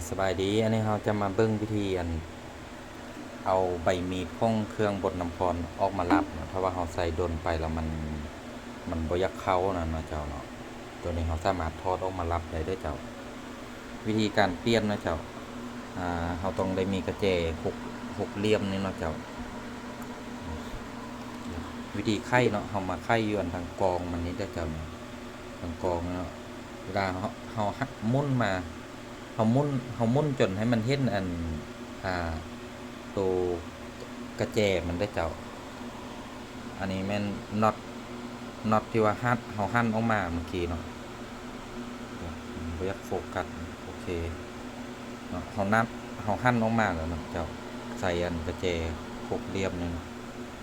ສະບາຍດີ, ອັນນີ້ເຮົາຈະມາເບິ່ງວິທີອັນ ເອົາໃບມີດຂອງເຄື່ອງບົດນ້ຳຮ້ອນອອກມາລັບເນາະ. ຖ້າວ່າເຮົາໃສ່ດົນໄປແລ້ວມັນ ມັນບໍ່ຢາກເຂົ້ານັ້ນເນາະເຈົ້າເນາະ. ໂຕນີ້ເຮົາສາມາດຖອດອອກມາລັບໄດ້ເດີເຈົ້າ. ວິທີການປ່ຽນເນາະເຈົ້າ, ອາ ເຮົາຕ້ອງໄດ້ມີກະແຈຫົກ ຫົກຫຼ່ຽມນີ້ເນາະເຈົ້າ. ວິທີໄຂເນາະ, ເຮົາມາໄຂຢູ່ອັນທາງກອງມັນນີ້ເດີເຈົ້າເນາະ, ທາງກອງເນາະ. ເວລາເຮົາ ເຮົາໝຸນມາ ເຮົາໝຸນ ເຮົາໝຸນຈົນໃຫ້ມັນເຫັນອັນ ອ່າ ໂຕກະແຈມັນເດີເຈົ້າ. ອັນນີ້ແມ່ນນັອດ ນັອດທີ່ວ່າຫັນ ເຮົາຫັນອອກມາເມື່ອກີ້ເນາະ. ບໍ່ຢາກໂຟກັດ. ໂອເຄເນາະ, ເຮົານັດ ເຮົາຫັນອອກມາແລ້ວເນາະເຈົ້າ. ໃສ່ອັນກະແຈຫົກຫຼ່ຽມນີ້ເນາະ,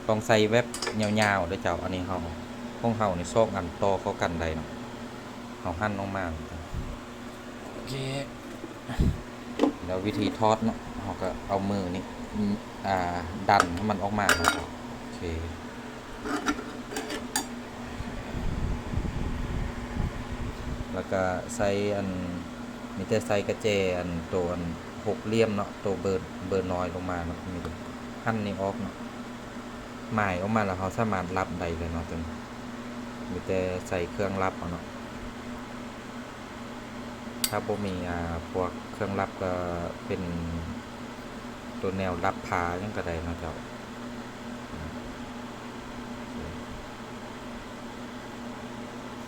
ຕ້ອງໃສ່ແບບຍາວໆເດີເຈົ້າ. ອັນນີ້ເຮົາ ຂອງເຮົານີ້ສອງອັນຕໍ່ເຂົ້າກັນໄດ້ເນາະ, ເຮົາຫັນອອກມາ. ໂອເຄ ແລ້ວວິທີຖອດເນາະ, ເຮົາກໍເອົາມືນີ້ ອາ ດັນໃຫ້ມັນອອກມາເນາະ. ໂອເຄ ແລ້ວກໍໃສ່ອັນ ມີແຕ່ໃສ່ກະແຈອັນ ໂຕອັນຫົກຫຼ່ຽມເນາະ, ໂຕເບີ ເບີນ້ອຍລົງມາເນາະ, ມີແຕ່ຫັນນີ້ອອກເນາະ. ໝາຍອອກມາແລ້ວ ເຮົາສາມາດລັບໄດ້ເລີຍເນາະ. ໂຕນີ້ມີແຕ່ໃສ່ເຄື່ອງລັບເອົາເນາະ. ຖ້າບໍ່ມີ ອາ ພວກເຄື່ອງລັບ ກໍເປັນໂຕແນວລັບຜ້າຫຍັງກໍໄດ້ເນາະເຈົ້າ.